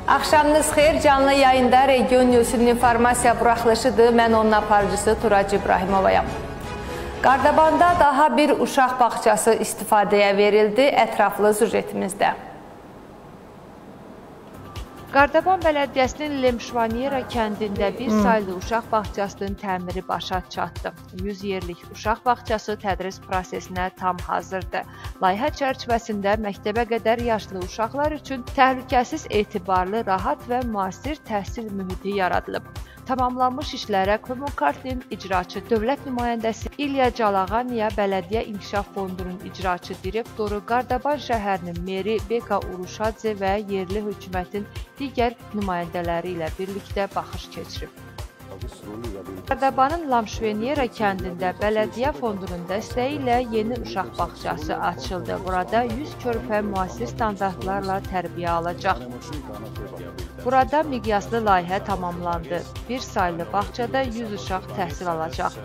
Axşamınız xeyir, canlı yayında Region News-un informasiya buraxılışıdır. Mən onun aparıcısı Turac İbrahimovayam. Qardabanda daha bir uşaq bağçası istifadəyə verildi. Ətraflı süjetimizdə. Qardaban Bələdiyyəsinin Lemşvaniyera kəndində bir saylı uşaq bağçasının təmiri başa çatdı. 100 yerlik uşaq bağçası tədris prosesinə tam hazırdır. Layihə çərçivəsində məktəbə qədər yaşlı uşaqlar üçün təhlükəsiz, etibarlı, rahat və müasir təhsil mühiti yaradılıb. Tamamlanmış işlərə Komokartlinin icraçı dövlət nümayəndəsi İlya Calağaniya, Bələdiyyə İnkişaf Fondunun icraçı direktoru, Qardaban şəhərinin meri Beka Uruşadze və yerli hökumətin digər nümayəndələri ilə birlikdə baxış keçirib. Qardabanın Lamşveniyera kəndində Bələdiyyə Fondunun dəstəyi ilə yeni uşaq bağçası açıldı. Burada 100 körpə müasir standartlarla tərbiyə alacaq. Burada miqyaslı layihə tamamlandı. Bir saylı bağçada 100 uşaq təhsil alacaq.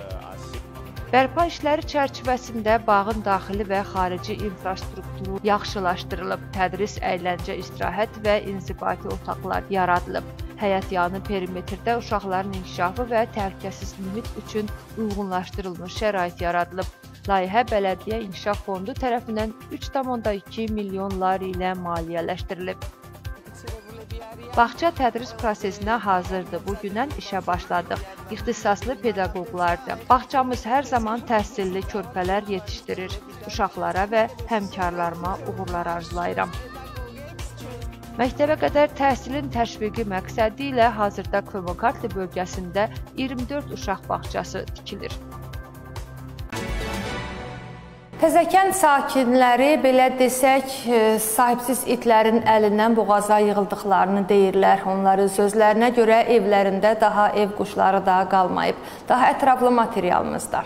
Bərpa işləri çərçivəsində bağın daxili və xarici infrastrukturu yaxşılaşdırılıb, tədris, əyləncə, istirahət və inzibati otaqlar yaradılıb. Həyət yanı perimetrdə uşaqların inkişafı və təhlükəsiz mühit üçün uyğunlaşdırılmış şərait yaradılıb. Layihə Bələdiyyə İnkişaf Fondu tərəfindən 3,2 milyon lari ilə maliyyələşdirilib. Bağça tədris prosesinə hazırdır. Bugündən işə başladıq. İxtisaslı pedaqoqlardır. Bağçamız hər zaman təhsilli körpələr yetişdirir. Uşaqlara və həmkarlarıma uğurlar arzulayıram. Məktəbə qədər təhsilin təşviqi məqsədi ilə hazırda Komokartli bölgəsində 24 uşaq bağçası tikilir. Təzəkənd sakinləri, belə desək, sahibsiz itlərin əlindən boğaza yığıldıqlarını deyirlər. Onların sözlərinə görə evlərində daha ev quşları da qalmayıb. Daha ətraflı materialımızda.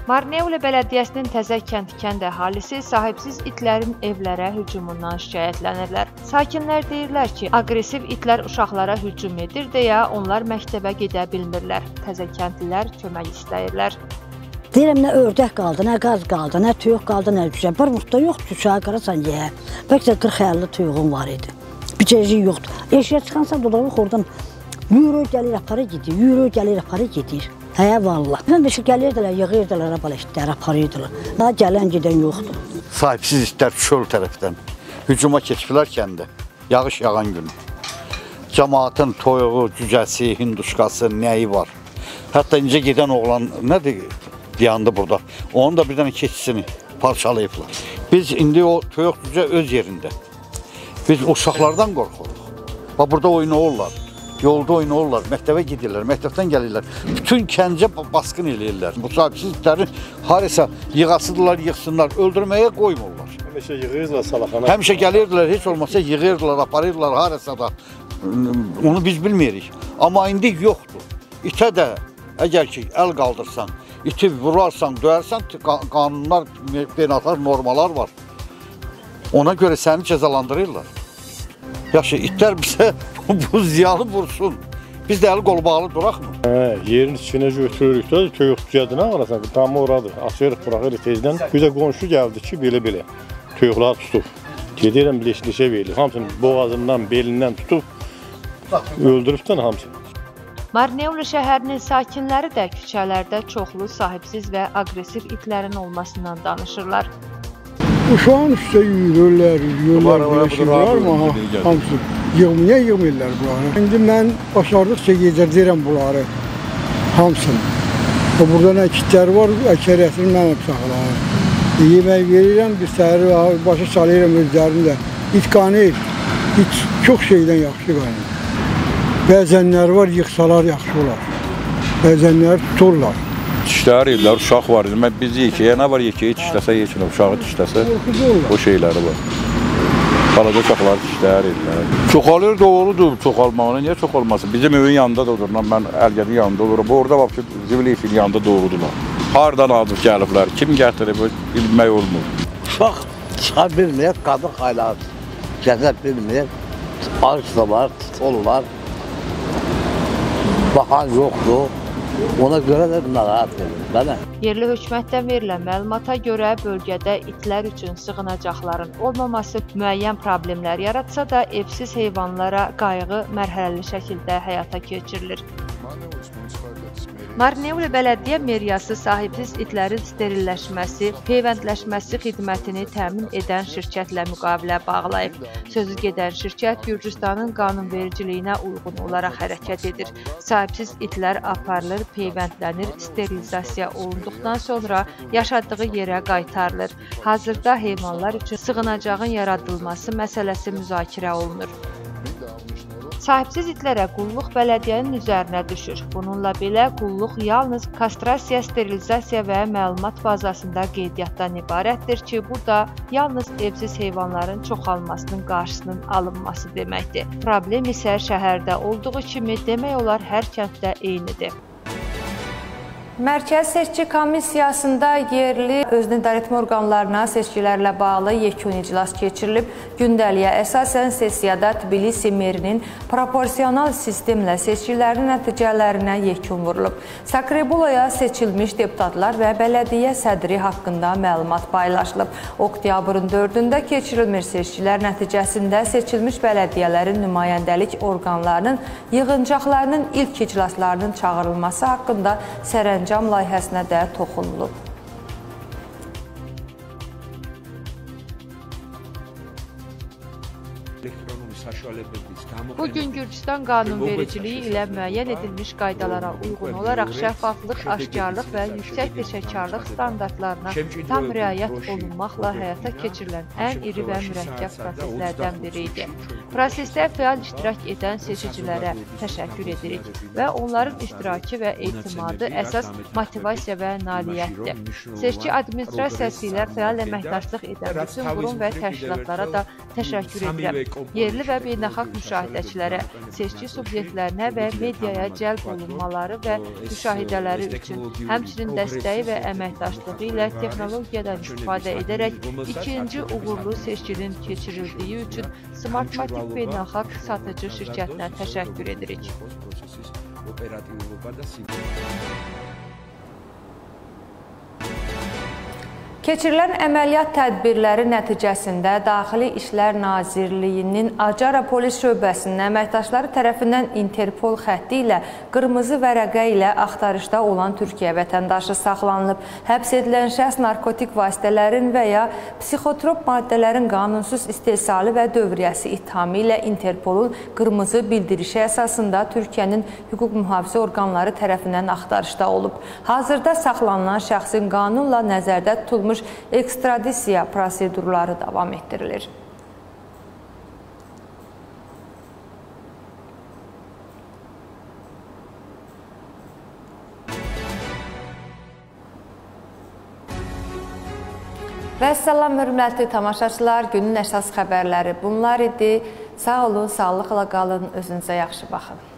Marneuli Bələdiyyəsinin Təzəkənd kənd əhalisi sahibsiz itlərin evlərə hücumundan şikayətlənirlər. Sakinlər deyirlər ki, aqressiv itlər uşaqlara hücum edir deyə onlar məktəbə gedə bilmirlər. Təzəkəndlilər kömək istəyirlər. Deyirəm, nə ördək qaldı, nə qaz qaldı, nə toyuq qaldı, nə cücə. Bir mutda yoxdur, cücəyə qarasan yeyə. Bəlkə də 40-50 toyuğum var idi. Bir cəci yoxdur. Eşiyə çıxansan dodaq oradan yürü gəlir, apara gedir, yürü gəlir, apara gedir. Hə, vallah. Mən bir şey gəlirdilər, yığırdılar, itləri aparırdılar. Daha gələn gedən yoxdur. Sahibsiz itlər çöl tərəfdən hücuma keçiblər kəndə, yağış yağan günü. Cəmaatın toyuğu, cücəsi, hinduşkası, nəyi var. Hətta incə gedən oğlan nədir dayandı burada. Onun da bir dənə keçisini parçalayıblar. Biz indi o toyuq cücə öz yerində. Biz uşaqlardan qorxuruq. Bax, burada oyun olurlar. Yolda oynayırlar, məktəbə gedirlər, məktəbdən gəlirlər. Bütün kəncə basqın eləyirlər. Bu sahibsiz itlərin harasa yığasıdırlar, yığsınlar, öldürməyə qoymurlar. Həmişə yığırdılar salaxana. Həmişə gəlirdilər, heç olmasa yığırdılar, aparırdılar harasa da. Onu biz bilmirik. Amma indi yoxdur. İtə də əgər ki, əl qaldırsan, iti vurarsan, döyərsən, qanunlar, beynəlxalq normalar var. Ona görə səni cəzalandırırlar. Yaxşı, itlər bizə bu ziyanı vursun. Biz də əli qolu bağlı duraqmı? Hə, yerin içinə götürürük də, toyuq cücədir, nə qarasan, damı oradır. Açırıq, buraxırıq tezdən. Bir də qonşu gəldi ki, belə-belə toyuqları tutub. Gedirəm, leş-leşə verilir. Hamısını boğazından, belindən tutub, öldürübdən hamısını. Marneuli şəhərinin sakinləri də küçələrdə çoxlu sahibsiz və aqressiv itlərin olmasından danışırlar. Uşağın üstə yürürlər, yürürlər, belə şey var mı? Hamısı yığmaya yığmırlar bunları. İndi mən başardıqca yedirdirəm bunları, hamısını. Burada nə kitlər var, əksəriyyətini mən saxlayıram. Yemək verirəm, bir səhər başa salıram özlərini də. İt qanır, it çox şeydən yaxşı qanır. Bəzənlər var, yıxsalar yaxşı olar. Bəzənlər tuturlar. Dişlər ellər, uşaq var. Biz yekəyə nə var, yekəyi dişləsə yekinə, uşağı dişləsə o şeyləri var. Balaca uşaqları dişlər ellər. Çoxalır, doğrudur çoxalmağına. Niyə çoxalmasın? Bizim evin yanında da olur. Mən Əlgədin yanında olurum. Orada vəbşi zibil işin yanında doğrudurlar. Hardan azıb gəliblər, kim gətirib, bilmək olmur. Uşaq çıxa bilmir, qadın hala gəzə bilmir. Ac da var, stol var. Baxan yoxdur. Ona görə də narahat edir, belə. Yerli hökumətdən verilən məlumata görə bölgədə itlər üçün sığınacaqların olmaması müəyyən problemlər yaratsa da, evsiz heyvanlara qayğı mərhələli şəkildə həyata keçirilir. Marneuli Bələdiyyə Meriyası sahibsiz itlərin sterilləşməsi, peyvəndləşməsi xidmətini təmin edən şirkətlə müqavilə bağlayıb. Sözü gedən şirkət Gürcüstanın qanunvericiliyinə uyğun olaraq hərəkət edir. Sahibsiz itlər aparılır, peyvəndlənir, sterilizasiya olunduqdan sonra yaşadığı yerə qaytarılır. Hazırda heyvanlar üçün sığınacağın yaradılması məsələsi müzakirə olunur. Sahibsiz itlərə qulluq bələdiyyənin üzərinə düşür. Bununla belə qulluq yalnız kastrasiya, sterilizasiya və məlumat bazasında qeydiyyatdan ibarətdir ki, bu da yalnız evsiz heyvanların çoxalmasının qarşısının alınması deməkdir. Problem isə şəhərdə olduğu kimi demək olar hər kənddə eynidir. Mərkəz Seçki Komissiyasında yerli özünü idarə etmə orqanlarına seçkilərlə bağlı yekun iclas keçirilib. Gündəliyə əsasən sessiyada Tbilisi merinin proporsional sistemlə seçkilərin nəticələrinə yekun vurulub. Sakrebuloya seçilmiş deputatlar və bələdiyyə sədri haqqında məlumat paylaşılıb. Oktyabrın 4-ündə keçirilmiş seçkilər nəticəsində seçilmiş bələdiyyələrin nümayəndəlik orqanlarının yığıncaqlarının ilk iclaslarının çağırılması haqqında sərəncam layihəsinə də toxunulub. Bugün Gürcüstan qanunvericiliyi ilə müəyyən edilmiş qaydalara uyğun olaraq şəffaflıq, aşkarlıq və yüksək peşəkarlıq standartlarına tam riayət olunmaqla həyata keçirilən ən iri və mürəkkəb proseslərdən biri idi. Prosesdə fəal iştirak edən seçicilərə təşəkkür edirik və onların iştirakı və etimadı əsas motivasiya və nailiyyətdir. Seçki administrasiyası ilə fəal əməkdaşlıq edən bütün qurum və təşkilatlara da təşəkkür edirəm. Yerli və beynəlxalq müşahidəçilərə, seçki subyektlərinə və mediaya cəlb olunmaları və müşahidələri üçün, həmçinin dəstəyi və əməkdaşlığı ilə texnologiyadan istifadə edərək ikinci uğurlu seçkinin keçirildiyi üçün Smartmatic beynəlxalq satıcı şirkətinə təşəkkür edirik. Keçirilən əməliyyat tədbirləri nəticəsində Daxili İşlər Nazirliyinin Acara Polis Şöbəsinin əməkdaşları tərəfindən Interpol xətti ilə qırmızı vərəqə ilə axtarışda olan Türkiyə vətəndaşı saxlanılıb. Həbs edilən şəxs narkotik vasitələrin və ya psixotrop maddələrin qanunsuz istehsalı və dövriyyəsi ittihamı ilə Interpolun qırmızı bildirişi əsasında Türkiyənin hüquq mühafizə orqanları tərəfindən axtarışda olub. Hazırda saxlanılan şəxsin qanunla nəzərdə tutulmuş ekstradisiya prosedurları davam etdirilir. Vəssalam, hörmətli tamaşaçılar, günün əsas xəbərləri bunlar idi. Sağ olun, sağlıqla qalın, özünüzə yaxşı baxın.